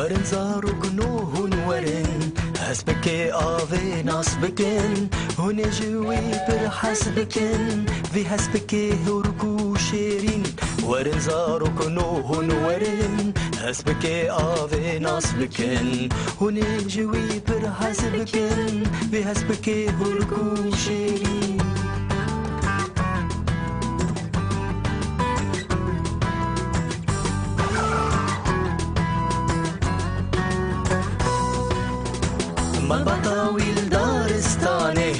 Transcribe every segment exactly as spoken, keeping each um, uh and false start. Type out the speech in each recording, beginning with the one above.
Werin zarokno hûn werin, hespikê avê nas bikin, hûn ê ji wî pir hez bikin, vî hespikê hûrk û şêrîn. Werin zarokno hûn werin, hespikê avê nas bikin, hûn ê ji wî pir hez bikin, vî hespikê hûrk û şêrîn. Malbata wî li daristanê,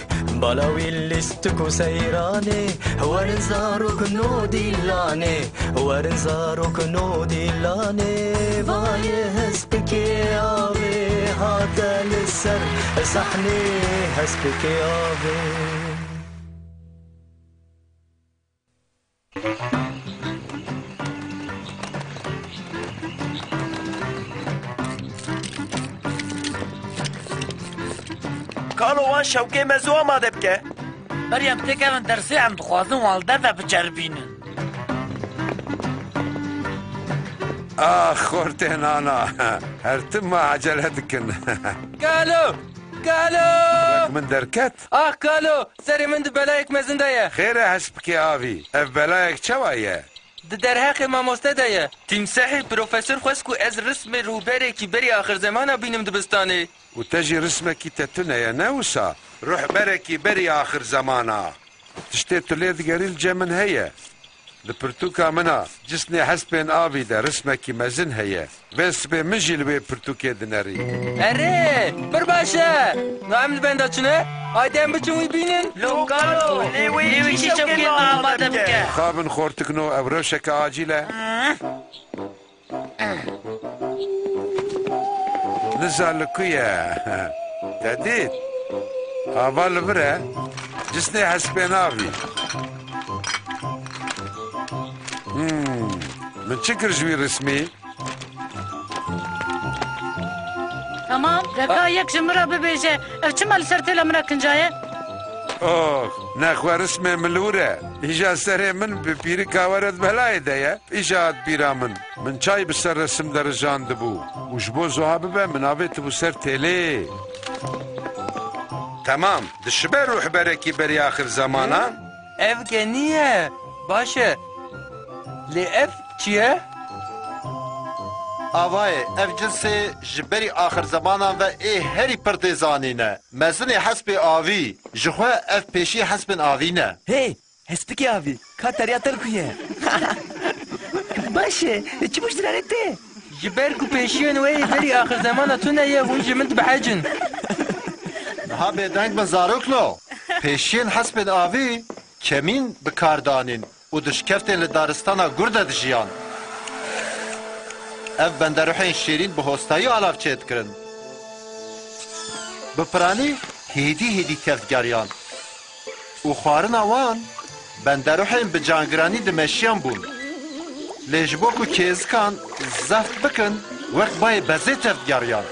bala wî lîstik û seyranê, werin zarok no dîlanê, werin zarok no dîlanê, vayê hespikê avê hate li ser sahnê, hespikê avê. Kalo, wan şewkê me zû amade bike. Berî em têkevin dersê, em dixwazin wan li derve biceribînin. Ax, xortê nana. Her tim me ecele dikin. Kalo! Kalo! Wek min derket. Ah Kalo, serê min di belayek mezin de ye. Xêr e hespikê avî, ev belayek çawa ye? Di derheqê mamoste de ye. Tîmsehê profesor xwest ku ez rismê rûberekî berî axir zemana bînim dibistanê. Û te jî rismekî te tune ye, ne wisa? Ruhberekî berî axir zemana. Tiştê tu lê digerî li cem min heye. Li pirtûka min a cisnê hespên avî de rismekî mezin heye. Vê sibê min jî li wê pirtûkê dinerî. Erê, pir baş e. Na em li benda çi ne? Haydi em biçin wî bînin. Lokalo, lê wê çi şewkên me amade bike. Xabin xortikno, ev rewşeke acîl e. Niza li ku ye? Te dît? Ava li vir e. Cisnê hespên avî. Hmm. Min çi kir ji wî rismî? Tamam, deka yek ji min re bibêje, ev çima li ser têla min re kincaye? Oh, nexwe rismê min li wir e. Îja serê min bi pîrika we re di belayê de ye. Îja hat bîra min. Min çay bi ser resim de rijandibû û ji bo zuha bibe min avêtibû ser têlê. Temam, dişibe rûhberekî berî axir zemanan? Ev genî ye. Baş e. Lê ev çi ye? Avayê, ev cinsê ji berî axir zemanan ve ê herî pir tê zanîne. Mezinê hespê avî. Jixwe ev pêşiyê hespên avî ne. Hey! Hespikê avî, ka teriya te li ku ye? Baş e, çi bû ji diranê te? Ji ber ku pêşiyên we yê berî axir zemana tune ye, hûn ji min dibehecin. Niha bêdeng bin zarokno. Pêşiyên hespên avî kemîn bi kar danîn û di şikeftên li daristana gur de dijiyan. Ev benderuhên şêrîn bi hostayî alav çêdikirin. Bi piranî hêdî hêdî tev digeriyan. Û xwarina wan benderuhên bi cangiranî dimeşiyan bûn. Lê ji bo ku kêzikan zeft bikin, wek bayê bezê tevdigeriyan.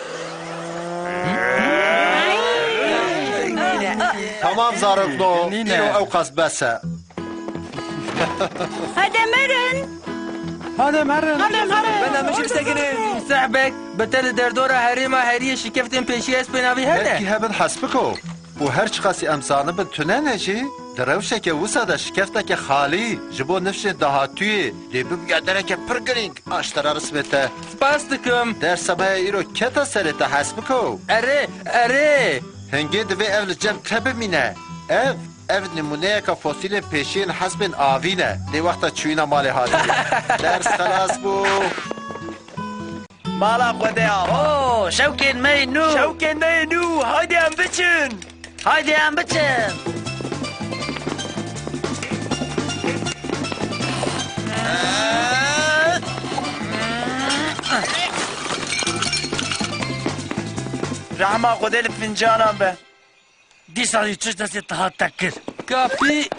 Tamam zarokno, îro ew qas bes e. Hede merin! Hade merin! Hade merin! Benda min jî bisekinin! Sehbek, bi te li derdora herêma heriyê şikeftên pêşiyê hespên avî hene? Belkî hebin hespiko. Û her çiqasî em zanibin tune ne jî, di rewşeke wisa de şikefteke xalî ji bo nifşên dahatûyê dê bibûya dereke pir girîng a ji te re rismê te. Spas dikim. Dersa me ya îro kete serê te hespiko. Erê, erê. Hingê divê ev li cem te bimîne. Ev, ev nimûneyeke fosîlên pêşiyên hespên avî ne. Lê wexta çûyîna malê hatî. Ders xelas bû. Mala Xwedê ava. Oo, şewkên me yê nû. Şewkên me yê nû. Haydi em biçin. Haydi em biçin. Rehma Xwedê li fincanan be. Dîsa jî çi ji destê te hat te kir? Kapî.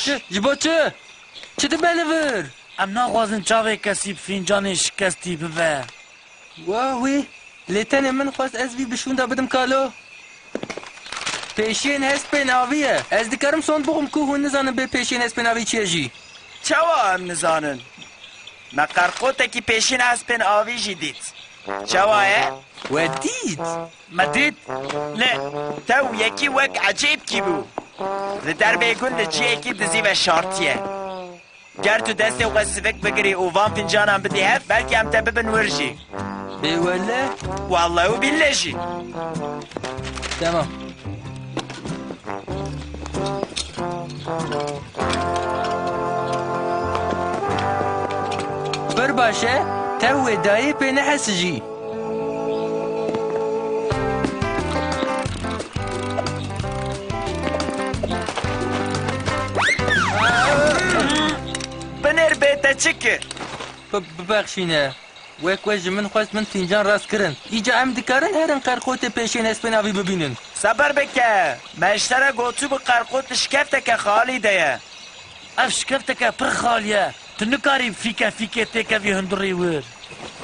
Çi? Ji bo çi? Çi dibe li vir? Em naxwazin çavê kesî bi fîncanê şikestî bibe. Wa wî. Lê tenê min xwest ez vî bi şûnda bidim kalo. Pêşiyên hespên avî ye. Ez dikarim sond bixwim ku hûn nizanin bê pêşiyên hespên avî çi ye jî. Çawa em nizanin? Me qerqotekî pêşîn hespên avî jî dît. Çawa ye? We dît? Me dît. Lê tew yekî wek ecêbkî bû. Li derbê gund li ciyekî dizî veşartiye. Ger tu destê xwe sivik bigirî û van fincanan bidî hev, belkî em te bibin wir jî. Bê wele? Welle û bîlle jî. Tamam. Pir baş e, tev wê dayê pê nehesijî. Binêr bê te çi kir? Bi-, bibexşîne. Wek we ji min xwest min fîncan rast kirin. Îca em dikarin herin qerqotê pêşên hespên avî bibînin. Sebir bike. Me ji te re gotibû qerqot di şikefteke xalî de ye. Ev şikefteke pir xalî ye. Tu nikarî fîke fîkê têkevî hundirî wir.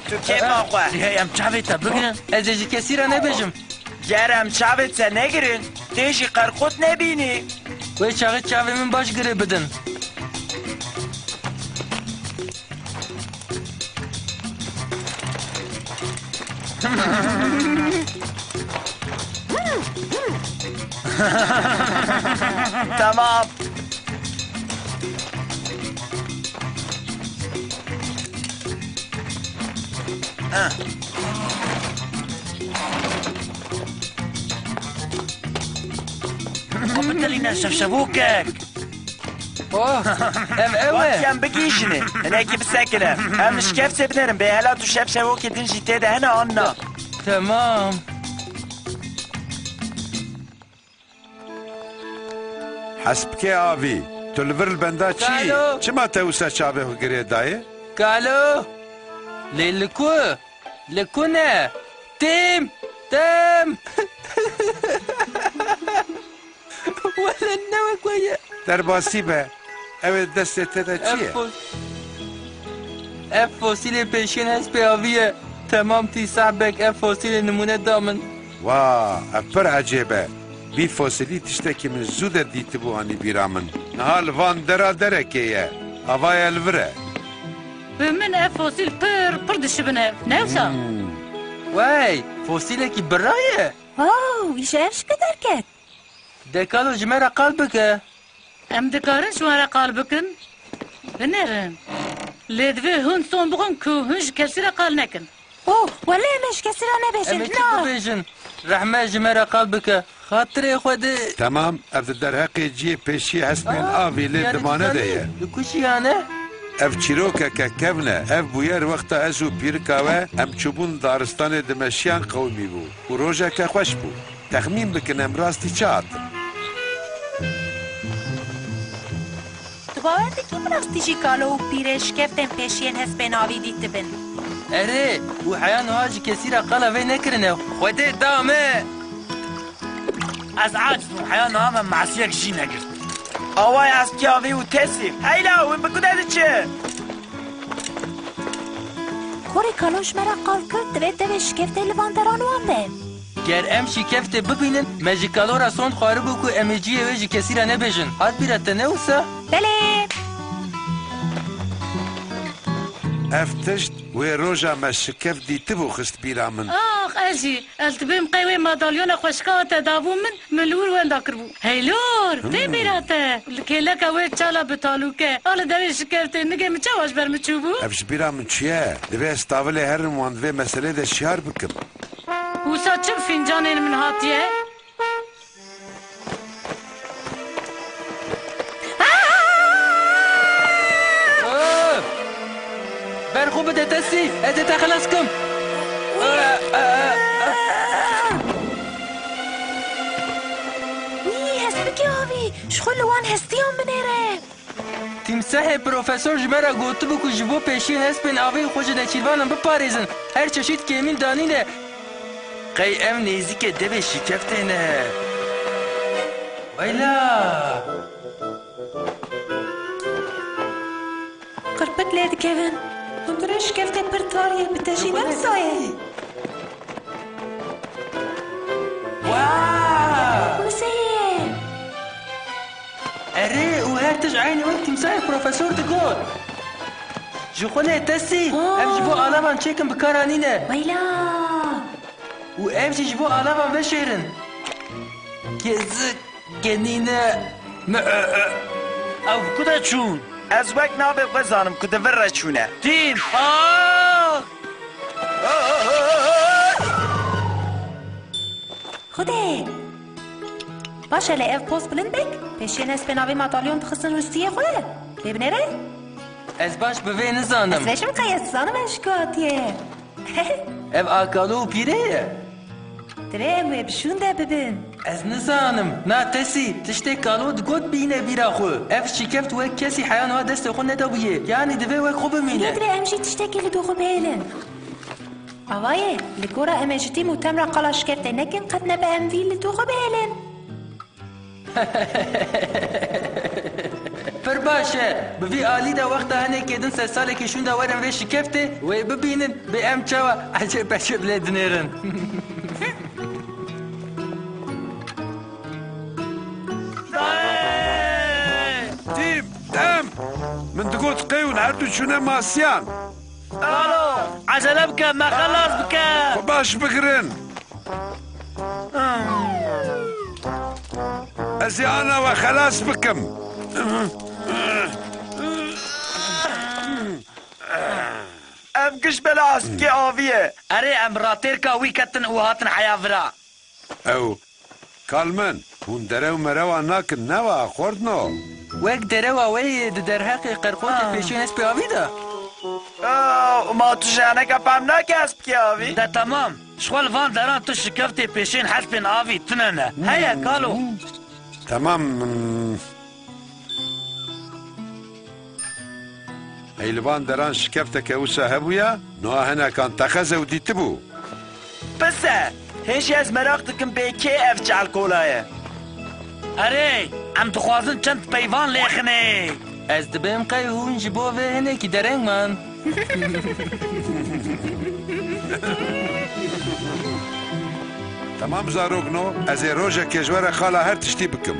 Tu kêfa xwe. Hey, em çavê te bigirin. Ez ê ji kesî re nebêjim. Ger em çavê te negirin, tê jî qerqot nebînî. Wê çaxê çavê min baş girê bidin. Tamam. Xwe bidelîne şevşevokek. Oh, ev ew e. Wextî em bigihîjinê, hinekî bisekine. Em li şikeftê binêrin, bêhela tu şevşevokê din jî tê de hene an na? Temam. Hespikê avî, tu li vir li benda çi yî? Kalo! Çima te wisa çavê xwe girê dayê? Kalo! Lê li ku? Li ku ne? Tim! Tim! Wele ne wek we ye. Derbasî be. Ew ê destê te de çi ye? Ev fos-, ev fosîlê pêşiyên hespê avî ye. Temam tîsah bek ev fosîlê nimûne da min. Wa, ev pir ecêb e. Vî fosîlî tiştekî min zû de dîtibû anî bîra min. Niha li van dera derekê ye. Avaye li vir e. Bi min ev fosîl pir, pir dişibin ev. Ne wisa? Hmm. Wey, fosîlekî birra ye. Wow, îşev ji ku derket? De kalo ji me re qal bike. Em dikarin ji wan re qal bikin? Binêrin. Lê divê hûn son bixwin ku hûn ji kesî re qal nekin. Oh, wele em ê ji kesî re nebêjin. Em ê çi bibêjin? Rehme ji me re qal bike. Xatirê Xwedê. Temam, ev di derheqê cihê pêşiyê hespên avî lê dimane de ye. Li ku jiyane? Ev çîrokeke kevn e. Ev bûyer wexta ez û pîrika we em çûbûn daristanê dimeşiyan qewimî bû û rojeke xweş bû. Texmîn bikin em rastî çi hatin. Tu bawer dikî bi rastî jî kalo û pîrê şikeftên pêşiyên hespên avî dîtibin? Erê, û heya niha ji kesî re qala vê nekirine. Xwedê da me! Ez aciz bûm, heya niha me masiyek jî negirt. Awayê hespkê avî û tesî. Heyla, hûn bi ku de diçin? Korê kalo ji me re qal kir, divê tevê şikeftê li van deran wan be. Ger em şikeftê bibînin, me ji kalo re sond xwaribû ku em ê cihê wê ji kesî re nebêjin. Hat bîra te ne wisa? Belê. Ev tişt wê roja me şikeft dîtibû xist bîra min. Ax, ez jî. Ez dibêm qey wê madalyona xweşika te dabû min, min li wir wenda kiribû. Hey lor, tê bîra te? Li kêleka wê çala bi talûke, a li derê şikeftê nigê min çawa ji ber min çûbû? Ev ji bîra min çûye. Divê ez tavilê herim wan di vê meselê de şiyar bikim. Wisa çi bi fîncanên min hatiye? Aa! Ber xwe bide tesî, ez ê te xelas kim. Wî, hespikê avî, ji xwe li wan hestiyan binêre. Tîmsehê profesor ji me re gotibû ku ji bo pêşiyên hespên avê xwe ji nêçîrvanan biparêzin. Her çeşît kêmîn danîne. Qey ev nêzîkê devê şîkeftê ne? Weyla! Qirpik lê dikevin. Hundirê şikeftê pir tarî ye, bi te jî ne wisa ye? Wow! Wisa ye? Erê, û her tişt eynî wek tîmsayê profesor digot. Ji xwe ne tesî. Aa. Ev ji bo alavan çêkin bi kara nîne. Weyla. Û ev jî ji bo alavan veşêrin. Kezik kenîne. Me, e, e. Ew bi ku de çûn? Ez wek navê xwe zanim ku di vir re çûne. Tîm. Aa! Xwedê! Baş e, lê ev poz bilind bek, pêşiyên hespên avê matalyon dixistin rûstiyê xwe. Lê binêre? Ez baş bi vê nizanim. Ez vêşim qey ez dizanim ez ji ku hatiye. Ev a kalo û pîrê ye. Divê em wê bi şûnde bibin. Ez nizanim. Na tesî, tiştê kalo digot bîne bîra xwe. Ev şikeft wek kesî heya niha destê xwe nedabûye. Yanî divê wek xwe bimîne. Lê divê em jî tiştekî li dû xwe bihêlin. Avayê, li gora em ê ji tîm û tem re qala şikeftê nekin, qet nebe em vî li dû xwe bihêlin. Pir baş e. Bi vî alî de wexta hinekê din sersalekî şûnde werin vê şikeftê, wê bibînin, bê em çawa ecêb ecêb lê dinêrin. Tîm, dem! Min digot qey hûn her du çûne masiyan. Alo, ecele bike, me xelas bike. Xwe baş bigirin. Ez ê ana we xelas bikim. Ev giş bela aspikê avî ye. Erê, em ratêrka wî ketin û hatin heya vira. Ew, kal min, hûn derew merewa nakin, ne wa xwerdno? Wek derewa we yê di derheqê qerqotê Ah. pêşên hespê avî de. Ah, ma tu ji heneka fehm nake hespikê avî? De temam. Ji xwe li van deran tu şikeftê pêşên hespên avî tune ne. Heye, kalo. Temam. Hey, li van deran şikefteke wisa hebûya, niha hinekan teqez ew dîtibû. Pis e. Hê jî ez meraq dikim bê kê ev çelkola ye. Erê, em dixwazin çend peyvan lêxinê. Ez dibêm qey hûn ji bo vê hinekî dereng man. Temam zarokno, ez ê rojekê ji we re xala her tiştî bikim.